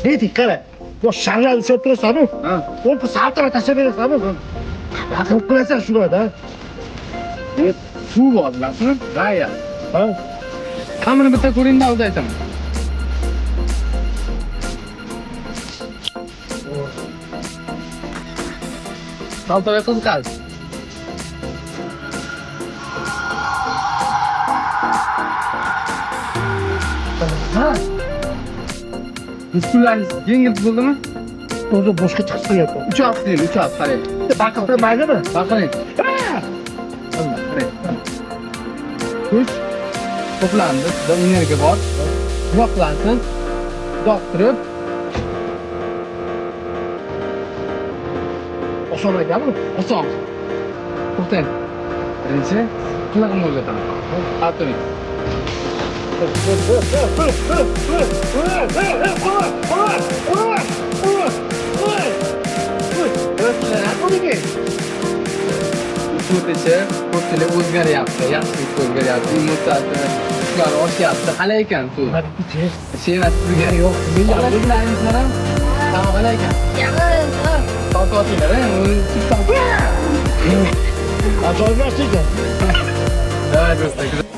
Lekin qara, bu sharlar ushlab turasan-u, u saltira tashlab berasan-u. Aql qilasan shuni-da. Suv bor, bilasizmi? Raya. Ha? Ta'mini bitta ko'ringda o'zi aytaman. Saltoga qiziqasiz. Ha. Muskullaringiz yengil bo'ldimi? O'zi boshqa chiqib qo'yapti. 3 hafta deydi, 3 hafta qarang. Baqirib turmaydimi? Baqiring. Qarang. Kuch to'plandi, sizda energiya bor. Uzoqlansin. Uzoq turib, Oson ekanmi? Oson. To'xtang. Birinchi qilig'imni o'rgataman. Qarab turing. To'rtinchi, ko'pchilik o'zgaryapti, yaxshilikka o'zgaryapti, emotsiyasi, kuchlari oshyapti. Qalay ekan suv? She'ra sizga. Yo'q, Olasizlarmi sizlar ham? Tamam, qalay ekan? Tortib otinglar, Ajoyib narsa ekan. Давай, do'stlar.